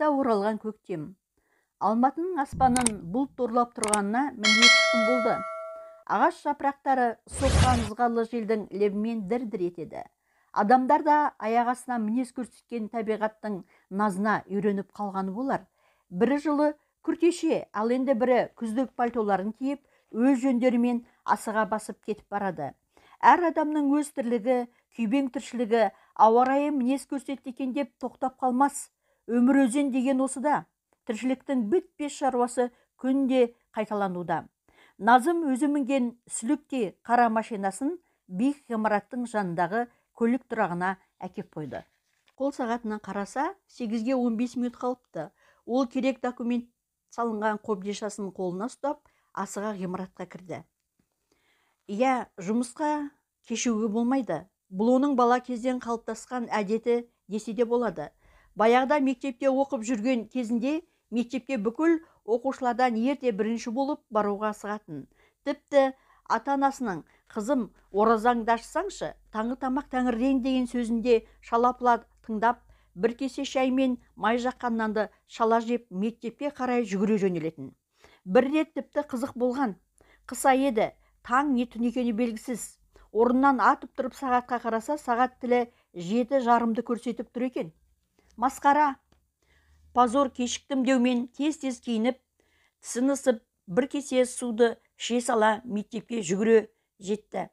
Қайта оралған көктем. Алматының аспанын бұлт торлап тұрғанына міне 2 күн болды. Ағаш жапырақтары соққан ызғарлы желдің лебімен дір-дір етеді. Адамдар да аяқ астынан мінез көрсеткен табиғаттың назына үйреніп қалғаны болар. Бірі жылы күртеше, ал енді бірі күздік пальтоларын киіп, өз жөндерімен асыға басып кетіп барады. Әр адамның өз тірлігі, күйбең тіршілігі, ауа райы мінез көрсетті екен деп тоқтап қалмас. Өмір өзен деген осыда. Тіршіліктің бітпес шаруасы күнде қайталануда. Назым өзі мінген сүліктей қара машинасын биік ғимараттың жанындағы көлік тұрағына әкеп қойды. Қол сағатына қараса, 8:15 минут қалыпты. Ол керек документ салынған қобдишасын қолына ұстап, асыға ғимаратқа кірді. Иә, жұмысқа кешігуге болмайды. Бұл оның бала кезден қалыптасқан әдеті десе де болады. Баяғыда мектепте оқып жүрген кезінде мектепке бүкіл оқушылардан ерте бірінші болып баруға асығатын. Тіпті ата-анасының «Қызым, оразаңды ашсаңшы, таңғы тамақ тәңірден» деген сөзінде шала-пұла тыңдап, бір кесе шай мен май жаққан нанды шала жеп мектепке қарай жүгіре жөнелетін. Бір рет тіпті қызық болған. Қыс айы еді, таң не түн екені белгісіз. Орнынан атып тұрып сағатқа қараса, сағат тілі 7:30-ды көрсетіп тұр екен. Масқара! Позор, кешіктім деумен тез-тез киініп, тісін ысып, бір кесе суды іше сала мектепке жүгіре жетті.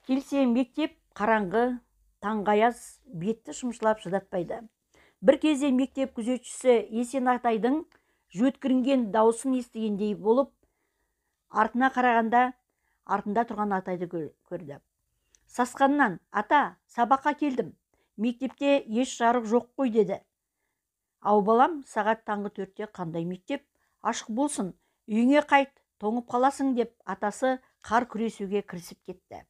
Келсе мектеп қараңғы, таңғы аяз бетті шымшылап шыдатпайды. Бір кезде мектеп күзетшісі Есен атайдың жөткірінген даусын естігендей болып, артына қарағанда артында тұрған атайды көрді. Сасқаннан, «Ата, сабаққа келдім, мектепте еш жарық жоқ қой» деді. Ау балам, сағат таңғы 4-те қандай мектеп? Ашық болсын, үйіңе қайт, тоңып қаласың деп атасы қар күресуге кірісіп кетті.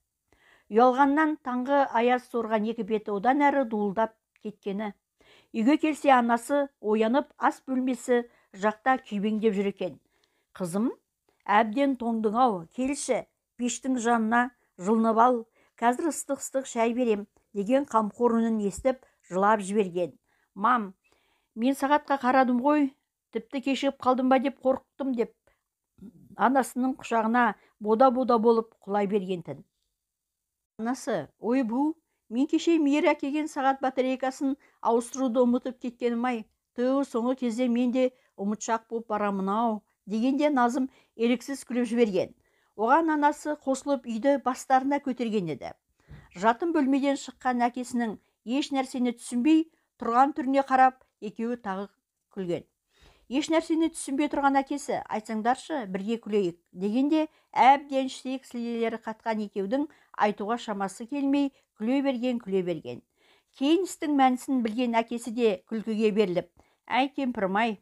Ұялғаннан таңғы аяз сорған екі беті одан әрі дуылдап кеткені. Үйге келсе анасы оянып ас бөлмесі жақта күйбеңдеп жүр екен. Қызым, әбден тоңдың ау, келші, пештің жанына жылынып ал, қазір ыстық-ыстық шай берем деген қамқор үнін естіп жылап жіберген. Мам, мен сағатқа қарадым ғой, тіпті кешігіп қалдым ба деп қорықтым деп анасының құшағына бода-бода болып құлай бергентін. Анасы, ойбу, мен кеше Мейір әкелген сағат батарейкасын ауыстыруды ұмытып кеткенім-ай, түу, соңғы кезде мен де ұмытшақ болып барамын ау дегенде Назым еріксіз күліп жіберген. Оған анасы қосылып үйді бастарына көтерген еді. Жатын бөлмеден шыққан әкесінің еш нәрсені түсінбей тұрған түріне қарап, екеуі тағы күлген. Еш нәрсені түсінбей тұрған әкесі, айтсаңдаршы, бірге күлейік дегенде әбден ішек сілелері қатқан екеудің айтуға шамасы келмей күле берген, күле берген. Кейін істің мәнісін білген әкесі де күлкіге беріліп, «Әй, кемпірім-ай,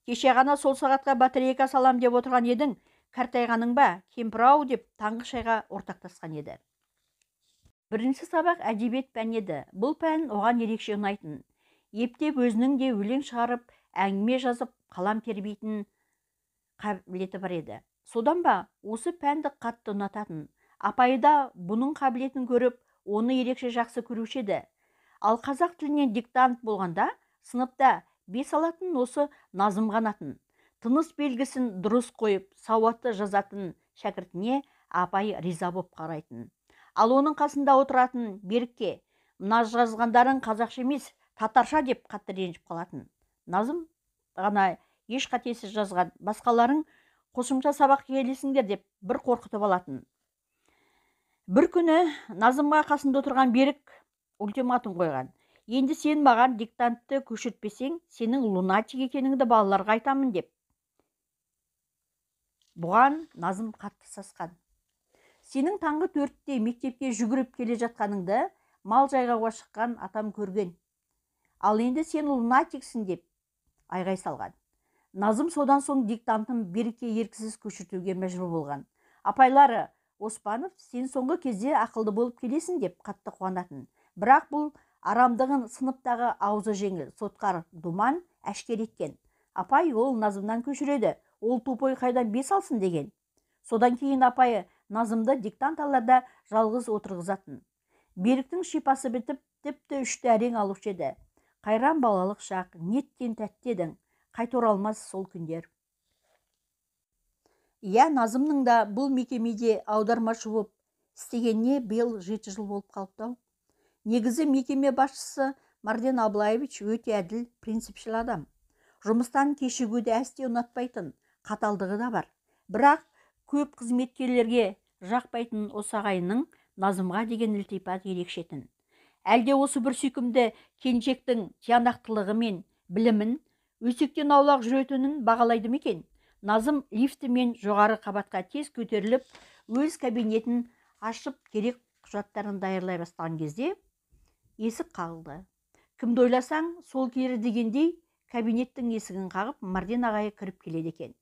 кеше ғана сол сағатқа батарейка салам деп отырған едің, қартайғаның ба, кемпір-ау» деп таңғы шайға ортақтасқан еді. Бірінші сабақ әдебиет пәні еді. Бұл пән оған ерекше ұнайтын. Ептеп өзінің де өлең шығарып, әңгіме жазып, қалам тербейтін қабілеті бар еді. Содан ба, осы пәнді қатты ұнататын. Апайы да бұның қабілетін көріп, оны ерекше жақсы көруші еді. Ал қазақ тілінен диктант болғанда, сыныпта 5 алатын осы Назым ғанатын. Тыныс белгісін дұрыс қойып, сауатты жазатын шәкіртіне апай риза боп қарайтын. Ал оның қасында отыратын Берікке, «Мына жазғандарың қазақша емес, татарша» деп қатты ренжіп қалатын. Назым ғана еш қатесіз жазған, басқаларың қосымша сабақ келесіңдер деп бір қорқытып алатын. Бір күні Назымға қасында отырған Берік ультиматум қойған. Енді сен маған диктантты көшіртпесең, сенің лунатик екеніңді балаларға айтамын деп. Бұған Назым қатты сасқан. Сенің таңғы 4-те мектепке жүгіріп келе жатқаныңды мал жайғауға шыққан атам көрген. Ал енді сен лунатиксің деп айғай салған. Назым содан соң диктантын Берікке ерксіз көшіртуге мәжбүр болған. Апайлары, Оспанов, сен соңғы кезде ақылды болып келесің деп қатты қуанатын. Бірақ бұл арамдығын сыныптағы аузы жеңіл, сотқар Думан әшкер еткен. Апай, ол Назымнан көшіреді, ол тупой қайдан 5 алсын деген. Содан кейін апайы Назымды диктант аларда жалғыз отырғызатын. Беріктің шипасы бітіп, тіпті 3-ті әрең алушы еді. Қайран балалық шақ, неткен тәтті едің, қайта оралмас сол күндер. Иә, Назымның да бұл мекемеде аудармашы болып істегеніне биыл 7 жыл болып қалыпты-ау. Негізі мекеме басшысы Марден Абылаевич өте әділ, принципшіл адам. Жұмыстан кешігуді әсте ұнатпайтын, қаталдығы да бар. Бірақ көп қызметкерлерге жақпайтын осы ағайынның Назымға деген ілтипаты ерекшетін. Әлде осы бір сүйкімді келіншектің тиянақтылығы мен білімін, өсектен аулақ жүретінін бағалайды ма екен? Назым лифтімен жоғары қабатқа тез көтеріліп, өз кабинетін ашып керек құжаттарын даярлай бастаған кезде есік қағылды. Кімді ойласаң, сол келер дегендей кабинеттің есігін қағып, Марден ағайы кіріп келеді екен.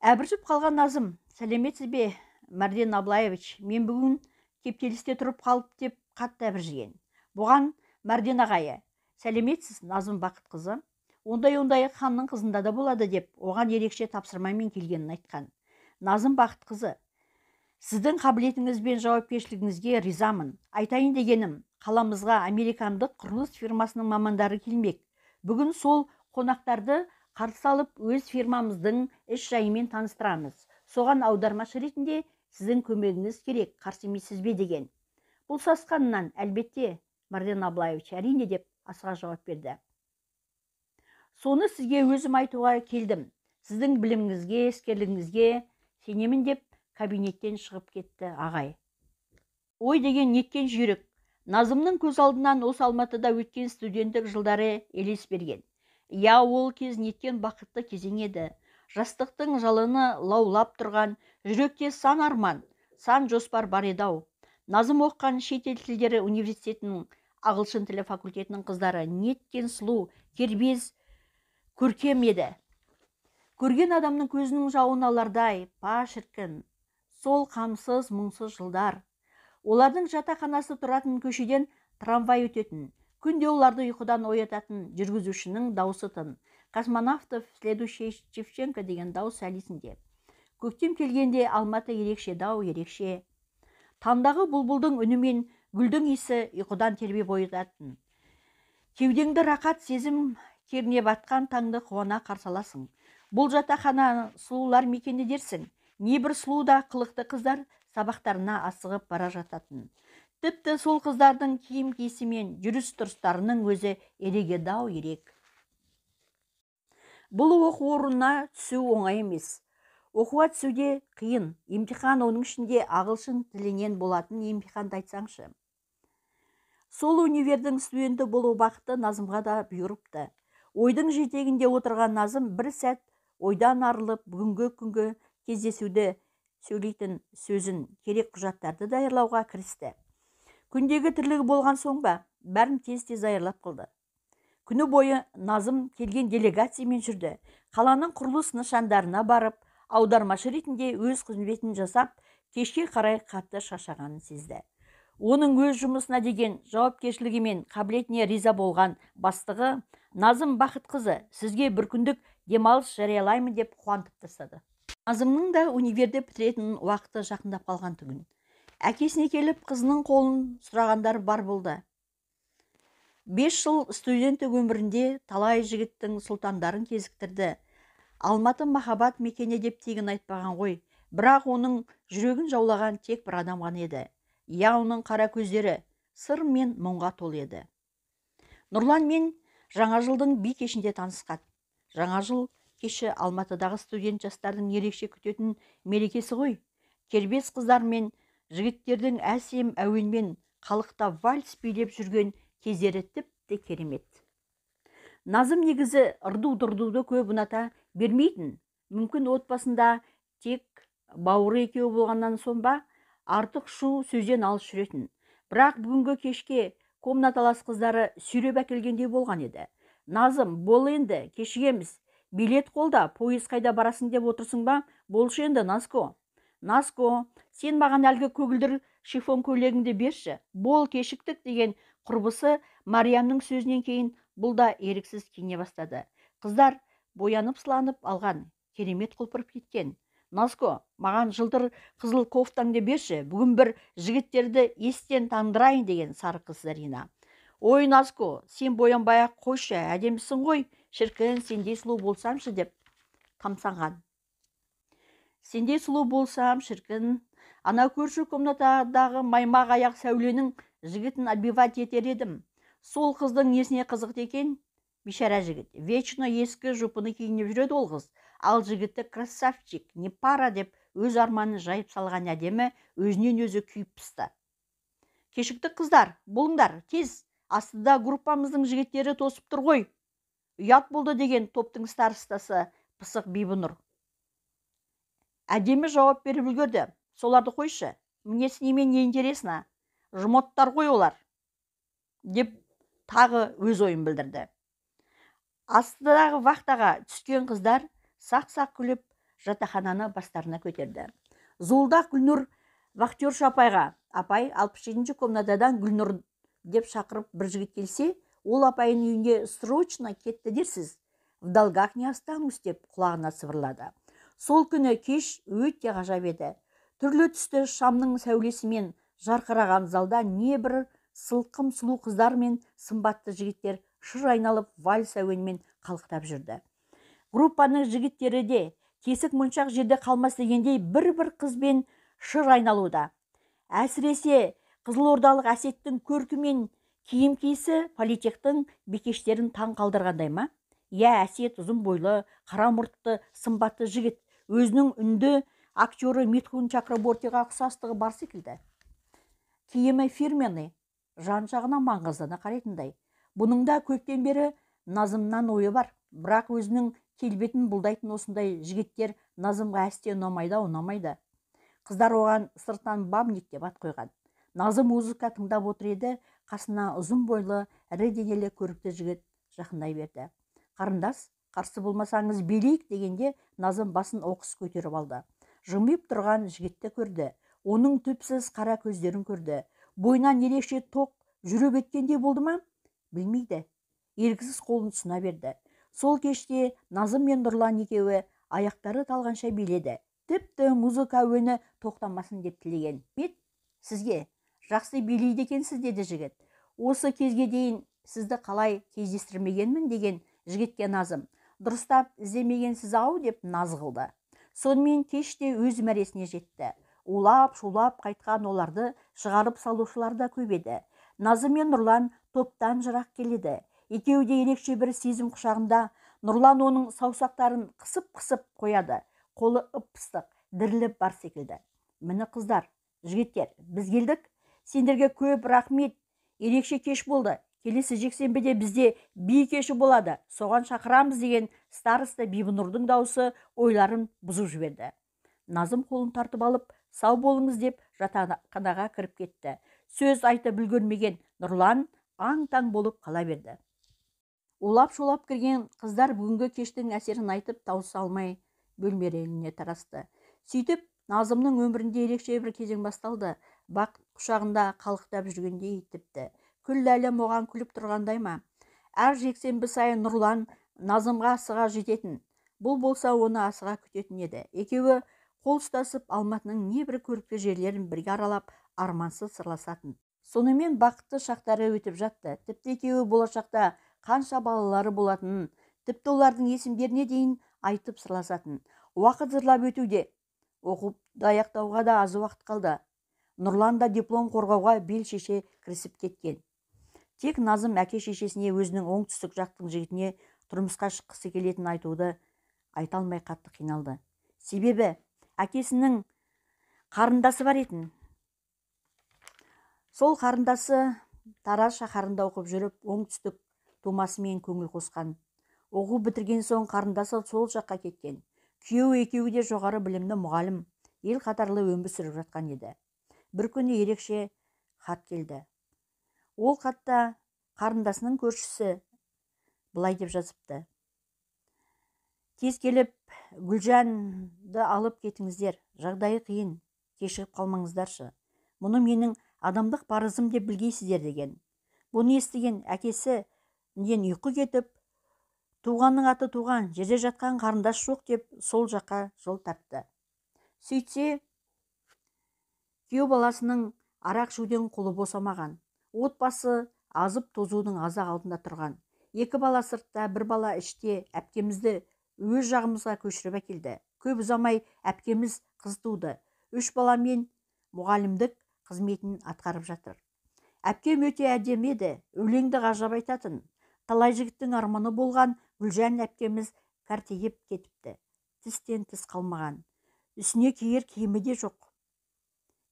Әбіржіп қалған Назым, сәлеметсіз бе, Марден Абылаевич, мен бүгін кептелісте тұрып қалып деп қатты әбіржіген. Бұған Марден ағайы, сәлеметсіз, Назым Бақытқызы, ондай-ондай ханның қызында да болады деп оған ерекше тапсырмамен келгенін айтқан. Назым Бақытқызы, сіздің қабілетіңіз бен жауапкершілігіңізге ризамын. Айтайын дегенім, қаламызға американдық құрылыс фирмасының мамандары келмек. Бүгін сол қонақтарды қарсы алып, өз фирмамыздың іс жайымен таныстырамыз. Соған аудармашы ретінде сіздің көмегіңіз керек, қарсы емессіз бе деген. Бұл сасқанынан, әлбетте, Марден Абылаевич, әрине деп асыға жауап берді. Соны сізге өзім айтуға келдім. Сіздің біліміңізге, іскерлігіңізге сенемін деп кабинеттен шығып кетті ағай. Ой деген неткен жүйрік. Назымның көз алдынан осы Алматыда өткен студенттік жылдары елес берген. Иә, ол кез неткен бақытты кезең еді. Жастықтың жалыны лаулап тұрған, жүректе сан арман, сан жоспар бар еді-ау. Назым оқыған шетел тілдері университетінің ағылшын тілі факультетінің қыздары неткен сұлу, кербез, көркем еді. Көрген адамның көзінің жауын алардай, па шіркін, сол қамсыз, мұңсыз жылдар. Олардың жатақханасы тұратын көшеден трамвай өтетін. Күнде оларды ұйқыдан оятатын жүргізушінің даусы тын. Космонавтов, следующий Шевченко деген дауыс әлі есінде. Көктем келгенде Алматы ерекше дау, ерекше. Таңдағы бұлбұлдың үнімен гүлдің иісі ұйқыдан тербеп оятатын. Кеудеңді рақат сезім кернеп атқан таңды қуана қарсы аласың. Бұл жатақхана сұлулар мекені дерсің. Небір сұлу да қылықты қыздар сабақтарына асығып бара жататын. Тіпті сол қыздардың киім киісі мен жүріс-тұрыстарының өзі ереге дау ерек. Бұл оқу орнына түсу оңай емес. Оқуға түсуде қиын. Емтихан, оның ішінде ағылшын тілінен болатын емтиханды айтсаңшы. Сол универдің студенті болу бақыты Назымға да бұйырыпты. Ойдың жетегінде отырған Назым бір сәт ойдан арылып, бүгінгі күнгі кездесуді сөйлейтін сөзін, керек құжаттарды даярлауға кірісті. Күндегі тірлігі болған соң ба, бәрін тез-тез даярлап қылды. Күні бойы Назым келген делегациямен жүрді. Қаланың құрылыс нышандарына барып, аудармашы ретінде өз қызметін жасап, кешке қарай қатты шаршағанын сезді. Оның өз жұмысына деген жауапкершілігі мен қабілетіне риза болған бастығы Назым Бақытқызы, сізге бір күндік демалыс жариялаймын деп қуантып тастады. Назымның да универді бітіретін уақыты жақындап қалған түгін. Әкесіне келіп, қызының қолын сұрағандар бар болды. 5 жыл студенттік өмірінде талай жігіттің сұлтандарын кезіктірді. Алматы махаббат мекені деп тегін айтпаған ғой. Бірақ оның жүрегін жаулаған тек бір адам ғана еді. Иә, оның қара көздері сыр мен мұңға толы еді. Нұрлан мен жаңа жылдың би кешінде танысқан. Жаңа жыл кеші Алматыдағы студент жастардың ерекше күтетін мерекесі ғой. Кербез қыздар мен жігіттердің әсем әуенмен халықта вальс билеп жүрген кездері тіпті керемет. Назым негізі ырду-дырдуды көп ұната бермейтін. Мүмкін отбасында тек бауыры екеуі болғаннан соң ба, артық шу сөзден алыс жүретін. Бірақ бүгінгі кешке комнаталас қыздары сүйреп әкелгендей болған еді. Назым, бол енді, кешігеміз. Билет қолда, пойыз қайда барасың деп отырсың ба? Болшы енді, Наско. Наско, сен маған әлгі көгілдір шифон көйлегіңді берші. Бол, кешіктік деген құрбысы Мариямның сөзінен кейін бұл да еріксіз киіне бастады. Қыздар боянып сыланып алған, керемет құлпырып кеткен. Наско, маған жылтыр қызыл кофтаңды берші, бүгін бір жігіттерді естен тандырайын деген сары қыз Зарина. Ой, Назко, сен боянбай-ақ қойшы, әдемісің ғой, шіркін, сендей сұлу болсамшы деп тамсанған. Сендей сұлу болсам, шіркін, ана көрші комнатадағы маймақ аяқ Сәуленің жігітін отбивать етер едім. Сол қыздың несіне қызықты екен? Бишара жігіт. Вечно ескі жұпыны киініп жүреді ол қыз. Ал жігіті красавчик, не пара деп өз арманын жайып салған әдемі өзінен өзі күйіп пысты. Кешіктік қыздар, болыңдар, тез. Астыда группамыздың жігіттері тосып тұр ғой. Ұят болды деген топтың старостасы пысық Бибінұр. Әдемі жауап беріп үлгерді. Соларды қойшы, мне с ними не интересно. Жмоттар ғой олар, деп тағы өз ойын білдірді. Астыдағы вахтаға түскен қыздар сақ-сақ күліп жатақхананы бастарына көтерді. Зуылдақ Гүлнұр вахтерша апайға, апай 67-ші комнатадан Гүлнұр деп шақырып бір жігіт келсе, ол апайының үйіне срочно кетті дерсіз, в долгах не останусь деп құлағына сыбырлады. Сол күні кеш өте ғажап еді. Түрлі түсті шамның сәулесімен жарқыраған залда небір сылқым сұлу қыздар мен сымбатты жігіттер шыр айналып вальс әуенімен қалықтап жүрді. Группаның жігіттері де тесік моншақ жерде қалмас дегендей бір-бір қызбен шыр айналуда. Әсіресе Қызылордалық Әсеттің көркі мен киім киісі политехтің бикештерін таң қалдырғандай ма? Иә, Әсет ұзын бойлы, қара мұртты, сымбатты жігіт, өзінің үнді актері Митхун Чакрабортиға ұқсастығы бар секілді. Киімі фирменный, жан жағына маңғаздана қарайтындай. Бұның да көптен бері Назымнан ойы бар, бірақ өзінің келбетін бұлдайтын осындай жігіттер Назымға әсте ұнамайды, ұнамайды. Қыздар оған сырттан бабник деп ат қойған. Назым музыка тыңдап отыр еді, қасына ұзын бойлы, ірі денелі көрікті жігіт жақындай берді. Қарындас, қарсы болмасаңыз билейік дегенде Назым басын оқыс көтеріп алды. Жымиып тұрған жігітті көрді. Оның түпсіз қара көздерін көрді. Бойынан ерекше тоқ жүріп өткендей болды ма? Білмейді. Еріксіз қолын ұсына берді. Сол кеште Назым мен Нұрлан екеуі аяқтары талғанша биледі. Тіпті музыка әуені тоқтамасын деп тілеген. Бет, сізге жақсы билейді екенсіз деді жігіт. Осы кезге дейін сізді қалай кездестірмегенмін деген жігітке Назым. Дұрыстап іздемегенсіз ау деп наз қылды. Сонымен кеште өз мәресіне жетті. Улап-шулап қайтқан оларды шығарып салушылар да көп еді. Назым мен Нұрлан топтан жырақ келеді. Екеуі де ерекше бір сезім құшағында. Нұрлан оның саусақтарын қысып-қысып қояды. Қолы ып-ыстық, діріліп бар секілді. Міне қыздар, жігіттер, біз келдік. Сендерге көп рахмет. Ерекше кеш болды. Келесі жексенбіде бізде би кеші болады. Соған шақырамыз деген староста Бибінұрдың даусы ойларын бұзып жіберді. Назым қолын тартып алып, сау болыңыз деп жатақханаға кіріп кетті. Сөз айтып үлгермеген Нұрлан аң-таң болып қала берді. Улап-шулап кірген қыздар бүгінгі кештің әсерін айтып тауыса алмай бөлмелеріне тарасты. Сөйтіп, Назымның өмірінде ерекше бір кезең басталды. Бақыт құшағында қалықтап жүргендей тіпті. Күллі әлем оған күліп тұрғандай ма? Әр жексенбі сайын Нұрлан Назымға асыға жететін. Бұл болса оны асыға күтетін еді. Екеуі қол ұстасып Алматының небір көрікті жерлерін бірге аралап, армансыз сырласатын. Сонымен бақытты шақтары өтіп жатты. Тіпті екеуі болашақта қанша балалары болатынын, тіпті олардың есімдеріне дейін айтып сырласатын. Уақыт зырлап өтуде. Оқып аяқтауға да аз уақыт қалды. Нұрлан да диплом қорғауға бел шеше кірісіп кеткен. Тек Назым әке шешесіне өзінің оңтүстік жақтың жігітіне тұрмысқа шыққысы келетінін айтуды айта алмай қатты қиналды. Себебі әкесінің қарындасы бар етін. Сол қарындасы Тараз шаһарында оқып жүріп, оңтүстік тумасымен көңіл қосқан. Оқу бітірген соң қарындасы сол жаққа кеткен. Күйеуі екеуі де жоғары білімді мұғалім, ел қатарлы өмір сүріп жатқан еді. Бір күні ерекше хат келді. Ол хатта қарындасының көршісі былай деп жазыпты. Тез келіп Гүлжанды алып кетіңіздер, жағдайы қиын, кешігіп қалмаңыздаршы. Мұны менің адамдық парызым деп білгейсіздер деген. Бұны естіген әкесі неден ұйқы кетіп, туғанның аты туған, жерде жатқан қарындас жоқ деп сол жаққа жол тартты. Сөйтсе, күйеу баласының арақ ішуден қолы босамаған. Отбасы азып тозудың азақ алдында тұрған. 2 бала сыртта, 1 бала іште. Әпкемізді өз жағымызға көшіріп әкелді. Көп ұзамай әпкеміз қыз туды. 3 баламен мұғалімдік қызметін атқарып жатыр. Әпкем өте әдемі еді, өлеңді ғажап айтатын. Талай жігіттің арманы болған Гүлжан әпкеміз кәртейіп кетіпті. Тістен тіс қалмаған. Үстіне киер киімі де жоқ.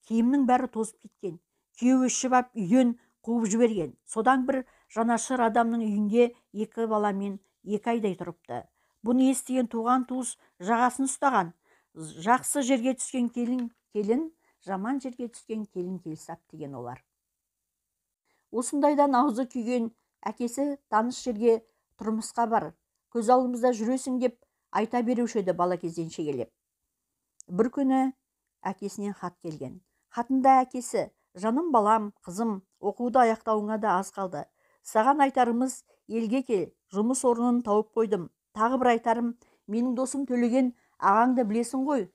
Киімнің бәрі тозып кеткен. Күйеуі ішіп ап үйден қуып жіберген. Содан бір жанашыр адамның үйінде 2 баламен 2 айдай тұрыпты. Бұны естіген туған туыс жағасын ұстаған. Жақсы жерге түскен келін келін, жаман жерге түскен келін келсап деген олар. Осындайдан аузы күйген әкесі таныс жерге тұрмысқа бар, көз алдымызда жүресің деп айта беруші еді бала кезден шегелеп. Бір күні әкесінен хат келген. Хатында әкесі: «Жаным балам, қызым, оқуды аяқтауыңа да аз қалды. Саған айтарымыз, елге кел, жұмыс орнын тауып қойдым. Тағы бір айтарым, менің досым Төлеген ағаңды білесің ғой.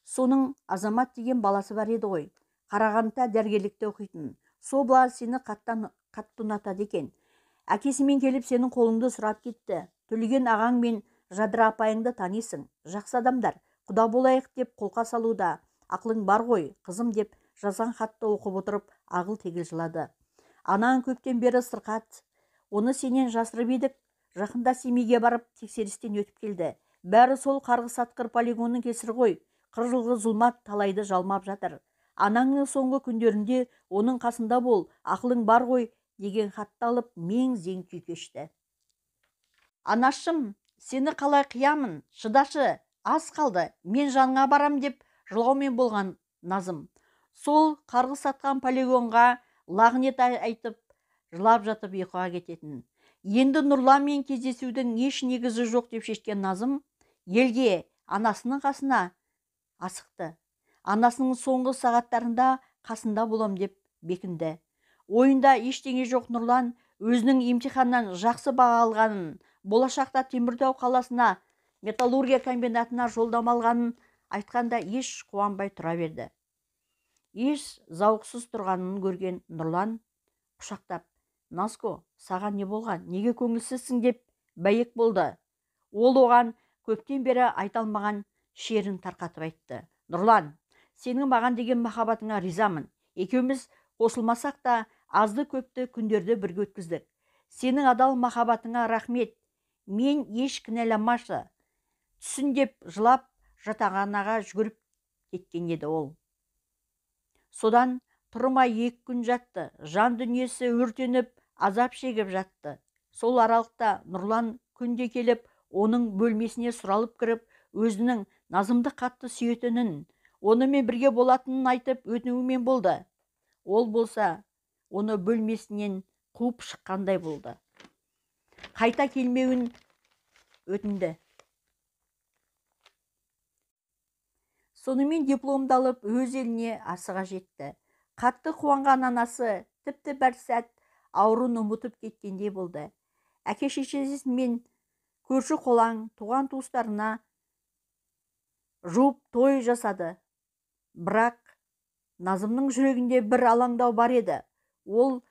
Соның Азамат деген баласы бар еді ғой. Қарағандыда дәрігерлікте оқитын. Сол бала сені қатты ұнатады екен. Әкесімен келіп сенің қолыңды сұрап кетті. Төлеген ағаң мен Жадыра апайыңды танисың. Жақсы адамдар. Құда болайық деп қолқа салуда. Ақылың бар ғой, қызым» деп жазған хатты оқып отырып ағыл-тегіл жылады. «Анаң көптен бері сырқат. Оны сенен жасырып едік. Жақында Семейге барып тексерістен өтіп келді. Бәрі сол қарғыс атқыр полигонның кесірі ғой. 40 жылғы зұлмат талайды жалмап жатыр. Анаңның соңғы күндерінде оның қасында бол, ақылың бар ғой» деген хатты алып мең-зең күй кешті. «Анашым, сені қалай қиямын, шыдашы, аз қалды, мен жаныңа барам» деп жылаумен болған Назым. Сол қарғыс атқан полигонға лағнет айтып, жылап жатып ұйқыға кететін. Енді Нұрланмен кездесудің еш негізі жоқ деп шешкен Назым елге, анасының қасына асықты. Анасының соңғы сағаттарында қасында болам деп бекінді. Ойында ештеңе жоқ Нұрлан өзінің емтиханнан жақсы баға алғанын, болашақта Теміртау қаласына металлургия комбинатына жолдама алғанын айтқанда еш қуанбай тұра берді. Еш зауықсыз тұрғанын көрген Нұрлан құшақтап, «Назко, саған не болған, неге көңілсізсің?» деп бәйек болды. Ол оған көптен бері айта алмаған шерін тарқатып айтты. «Нұрлан, сенің маған деген махаббатыңа ризамын. Екеуміз қосылмасақ та азды көпті күндерді бірге өткіздік. Сенің адал махаббатыңа рахмет. Мен еш кінәламашы. Түсін» деп жылап жатағанаға жүгіріп кеткен еді ол. Содан тұрмай 2 күн жатты. Жан дүниесі өртеніп, азап шегіп жатты. Сол аралықта Нұрлан күнде келіп, оның бөлмесіне сұралып кіріп, өзінің Назымды қатты сүйетінін, онымен бірге болатынын айтып өтінуімен болды. Ол болса, оны бөлмесінен қуып шыққандай болды. Қайта келмеуін өтінді. Сонымен дипломды алып, өз еліне асыға жетті. Қатты қуанған анасы тіпті бір сәт ауруын ұмытып кеткендей болды. Әке шешесімен көрші қолаң, туған туыстарына жуып той жасады. Бірақ Назымның жүрегінде бір алаңдау бар еді. Ол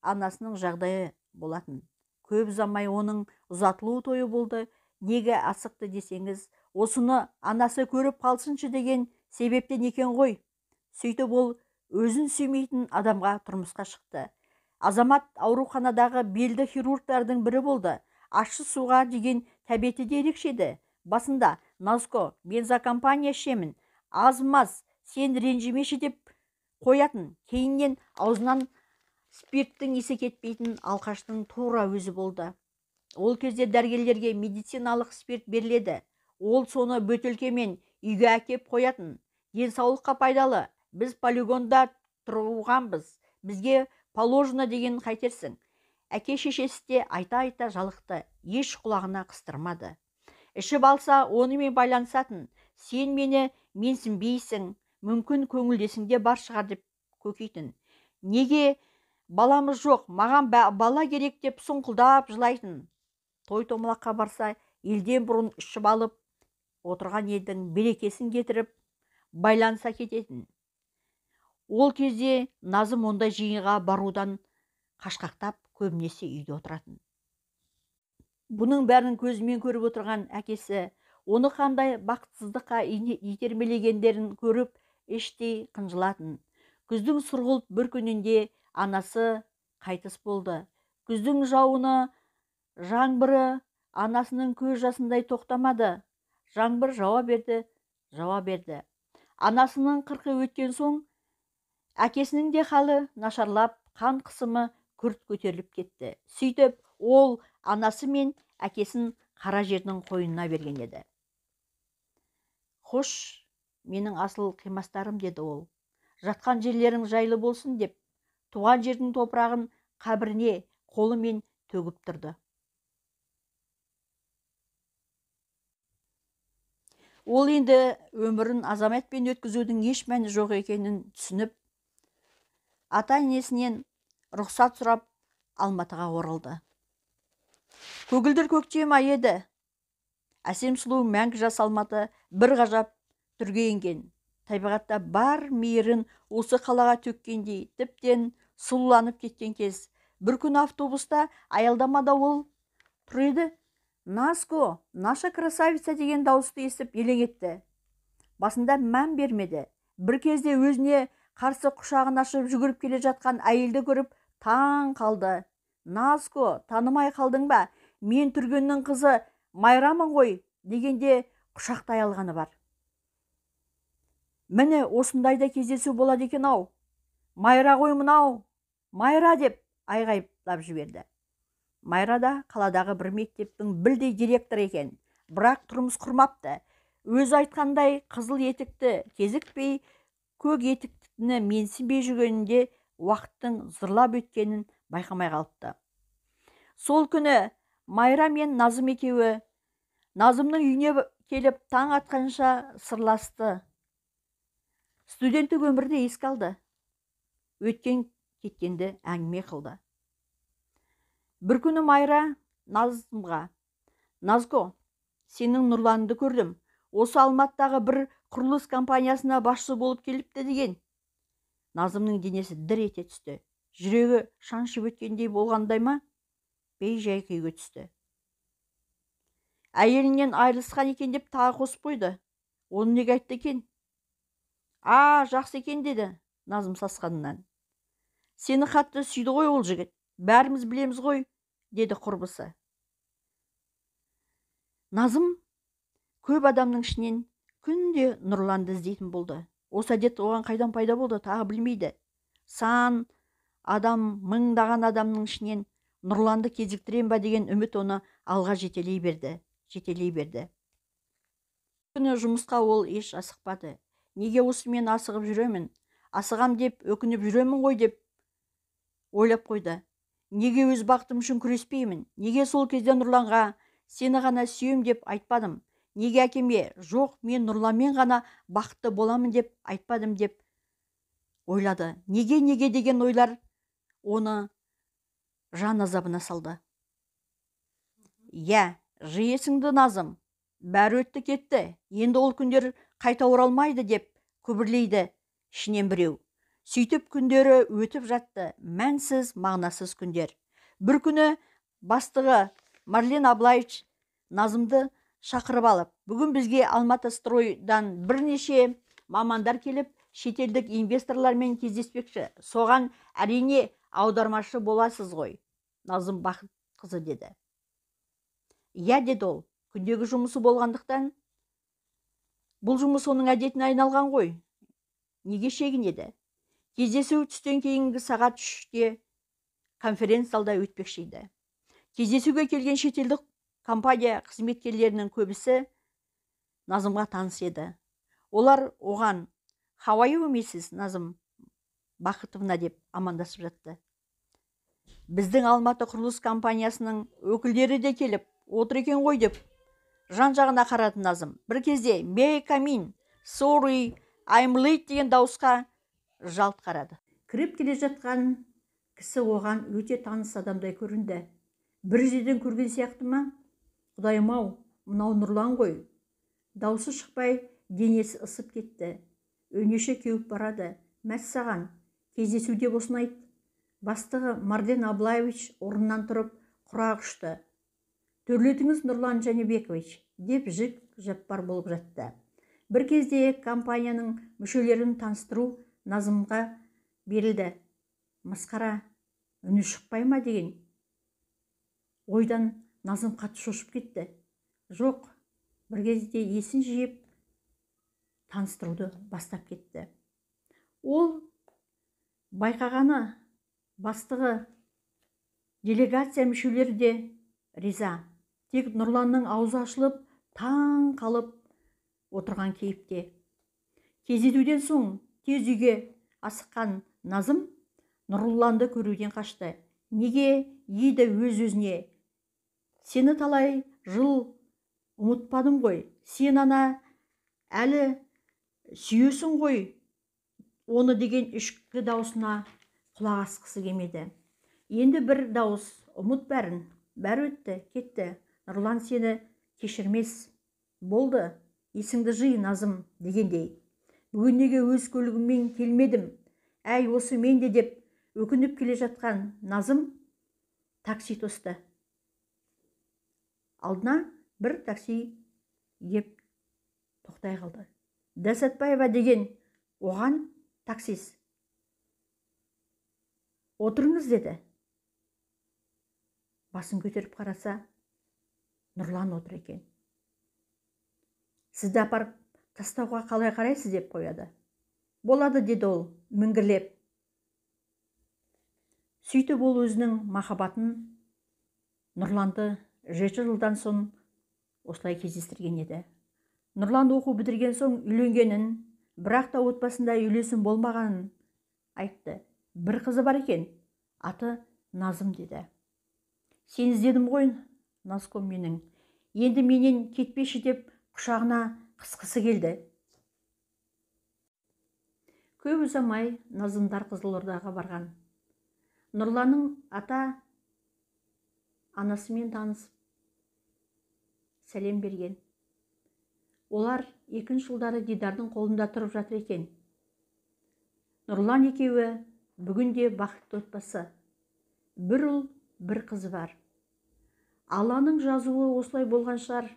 анасының жағдайы болатын. Көп ұзамай оның ұзатылу тойы болды. Неге асықты десеңіз, осыны анасы көріп қалсыншы деген себептен екен ғой. Сөйтіп ол өзін сүймейтін адамға тұрмысқа шықты. Азамат ауруханадағы белді хирургтардың бірі болды. Ащы суға деген тәбеті де ерекше еді. Басында «Назко, мен за компания ішемін, аз-маз, сен ренжімеші» деп қоятын. Кейіннен аузынан спирттің иісі кетпейтін алқаштың тура өзі болды. Ол кезде дәрігерлерге медициналық спирт беріледі. Ол соны бөтелкемен үйге әкеп қоятын. Денсаулыққа пайдалы, біз полигонда тұрғанбыз, бізге положено деген қайтерсің. Әке шешесі де айта-айта жалықты, еш құлағына қыстырмады. Ішіп алса онымен байланысатын, сен мені менсінбейсің, мүмкін көңілдесіңде бар шығар деп көкейтін. Неге баламыз жоқ, маған бала керек деп сұңқылдап жылайтын. Той томалаққа барса, елден бұрын ішіп алып, отырған елдің берекесін кетіріп, байланыса кететін. Ол кезде Назым ондай жиынға барудан қашқақтап, көбінесе үйде отыратын. Бұның бәрін көзімен көріп отырған әкесі оны қандай бақытсыздыққа итермелегендерін көріп іштей қынжылатын. Күздің сұрғылт бір күнінде анасы қайтыс болды. Күздің жауыны, жаңбыры анасының көз жасындай тоқтамады. Жаңбыр жауа берді, жауа берді. Анасының қырқы өткен соң әкесінің де халі нашарлап, қан қысымы күрт көтеріліп кетті. Сөйтіп, ол анасы мен әкесін қара жердің қойнына берген еді. Хош, менің асыл қимастарым, деді ол. Жатқан жерлерің жайлы болсын деп, туған жердің топырағын қабіріне қолымен төгіп тұрды. Ол енді өмірін азаматпен өткізудің еш мәні жоқ екенін түсініп, ата-енесінен рұқсат сұрап Алматыға оралды. Көгілдір көктем айы еді. Әсем сұлу мәңгі жас Алматы бір ғажап түрге енген. Табиғатта бар мейірін осы қалаға төккендей, тіптен сұлуланып кеткен кез. Бір күні автобуста аялдамада ол тұр еді. «Наско, наша красавица» деген дауысты естіп елең етті. Басында мән бермеді. Бір кезде өзіне қарсы құшағын ашып жүгіріп келе жатқан әйелді көріп таң қалды. «Наско, танымай қалдың ба? Мен Түргеннің қызы Майрамын ғой» дегенде құшақтай алғаны бар. Міне осындай да кездесу болады екен ау. Майра ғой мынау, Майра деп айғайлап жіберді. Майра да қаладағы бір мектептің білдей директоры екен, бірақ тұрмыс құрмапты. Өзі айтқандай қызыл етікті кезікпей, көк етіктіні менсінбей жүргенінде уақыттың зырлап өткенін байқамай қалыпты. Сол күні Майра мен Назым екеуі Назымның үйіне келіп таң атқанша сырласты. Студенттік өмірді еске алды. Өткен кеткенді әңгіме қылды. Бір күні Майра Назымға: «Назко, сенің Нұрланды көрдім. Осы Алматыдағы бір құрылыс компаниясына басшы болып келіпті» деген. Назымның денесі дір ете түсті. Жүрегі шаншып өткендей болғандай ма, бей-жай күйге түсті. Әйелінен айырылысқан екен деп тағы қосып қойды. Оны неге айтты екен? «А, жақсы екен» деді Назым сасқанынан. «Сені қатты сүйді ғой ол жігіт, бәріміз білеміз ғой» деді құрбысы. Назым көп адамның ішінен күнде Нұрланды іздейтін болды. Осы әдет оған қайдан пайда болды, тағы білмейді. Сан адам, мыңдаған адамның ішінен Нұрланды кезіктірем ба деген үміт оны алға жетелей берді, жетелей берді. Күні жұмысқа ол еш асықпады. Неге осымен асығып жүремін? Асығам деп өкініп жүремін ғой деп ойлап қойды. Неге өз бақытым үшін күреспеймін? Неге сол кезде Нұрланға сені ғана сүйем деп айтпадым? Неге әкеме жоқ, мен Нұрланмен ғана бақытты боламын деп айтпадым деп ойлады. Неге, неге деген ойлар оны жан азабына салды. Иә, жи есіңді, Назым, бәрі өтті кетті, енді ол күндер қайта оралмайды деп күбірлейді ішінен біреу. Сөйтіп күндері өтіп жатты, мәнсіз, мағынасыз күндер. Бір күні бастығы Марлен Аблаевич Назымды шақырып алып, бүгін бізге Алматы стройдан бірнеше мамандар келіп, шетелдік инвесторлармен кездеспекші. Соған әрине аудармашы боласыз ғой, Назым Бақытқызы деді. Иә, деді ол, күндегі жұмысы болғандықтан бұл жұмыс оның әдетіне айналған ғой. Неге шегінеді? Кездесу түстен кейінгі сағат 3-те конференц-залда өтпекші еді. Кездесуге келген шетелдік компания қызметкерлерінің көбісі Назымға таныс еді. Олар оған «How are you, Mrs. Назым Бақытовна» деп амандасып жатты. Біздің Алматы құрылыс компаниясының өкілдері де келіп отыр екен ғой деп жан-жағына қарады Назым. Бір кезде «May I come in? Sorry, I'm late» деген дауысқа жалт қарады. Кіріп келе жатқан кісі оған өте таныс адамдай көрінді. Бір жерден көрген сияқты ма? Құдайым-ау, мынау Нұрлан ғой. Даусы шықпай, денесі ысып кетті. Өңеші кеуіп барады. Мәссаған, кездесуде болсын айт. Бастығы Марден Аблаевич орнынан тұрып құрақ ұшты. Төрлетіңіз, Нұрлан Жәнібекович, деп жік жаппар болып жатты. Бір кезде компанияның мүшелерін таныстыру Назымға берілді. Масқара, үні шықпай ма деген ойдан Назым қатты шошып кетті. Жоқ, бір кезде есін жиып таныстыруды бастап кетті. Ол байқағаны бастығы делегация мүшелері де риза. Тек Нұрланның аузы ашылып, таң қалып отырған кейіпте. Кездесуден соң тез үйге асыққан Назым Нұрланды көруден қашты. Неге еді өз-өзіне? Сені талай жыл ұмытпадым ғой. Сен ана әлі сүйесің ғой оны деген ішкі даусына құлақ асқысы келмеді. Енді бір дауыс, ұмыт бәрін, бәрі өтті, кетті. Нұрлан сені кешірмес. Болды, есіңді жи, Назым дегендей. Бүгін неге өз көлігіммен келмедім? Әй, осы мен де деп өкініп келе жатқан Назым такси тосты. Алдына бір такси кеп тоқтай қалды. Дәсатбаева деген оған таксист. Отырыңыз деді. Басын көтеріп қараса, Нұрлан отыр екен. Сізді апарып тастауға қалай қарайсыз деп қояды. Болады деді ол міңгірлеп. Сөйтіп ол өзінің махаббатын Нұрланды 7 жылдан соң осылай кездестірген еді. Нұрлан оқу бітірген соң үйленгенін, бірақ та отбасында үйлесім болмағанын айтты. Бір қызы бар екен, аты Назым деді. Сен іздедім ғой, Назком менің. Енді менен кетпеші деп құшағына қысқысы келді. Көп ұзамай Назымдар Қызылордаға барған. Нұрланның ата анасымен танысып сәлем берген. Олар екінші жылдары Дидардың қолында тұрып жатыр екен. Нұрлан екеуі бүгінде бақытты отбасы. Бір ұл, бір қызы бар. Алланың жазуы осылай болған шығар.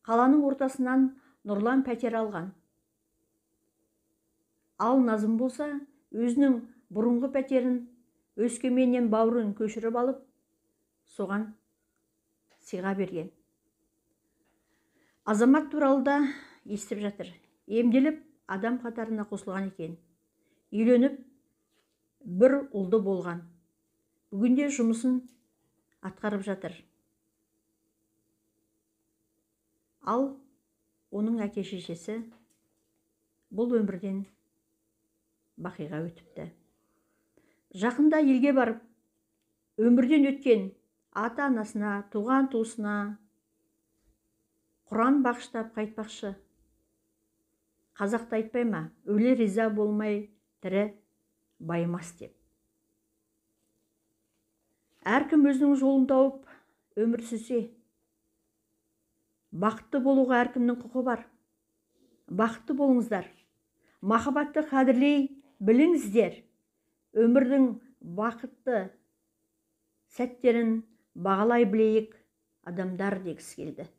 Қаланың ортасынан Нұрлан пәтер алған. Ал Назым болса, өзінің бұрынғы пәтерін Өскеменнен бауырын көшіріп алып, соған сыйға берген. Азамат туралы да естіп жатыр. Емделіп, адам қатарына қосылған екен. Үйленіп, бір ұлды болған. Бүгінде жұмысын атқарып жатыр. Ал оның әке-шешесі бұл өмірден бақиға өтіпті. Жақында елге барып, өмірден өткен ата-анасына, туған туысына Құран бағыштап қайтпақшы. Қазақта айтпай ма, өлі риза болмай, тірі байымас деп. Әркім өзінің жолын тауып, өмір сүрсе, бақытты болуға әркімнің құқы бар. Бақытты болыңыздар. Махаббатты қадірлей біліңіздер. Өмірдің бақытты сәттерін бағалай білейік адамдар дегісі келді.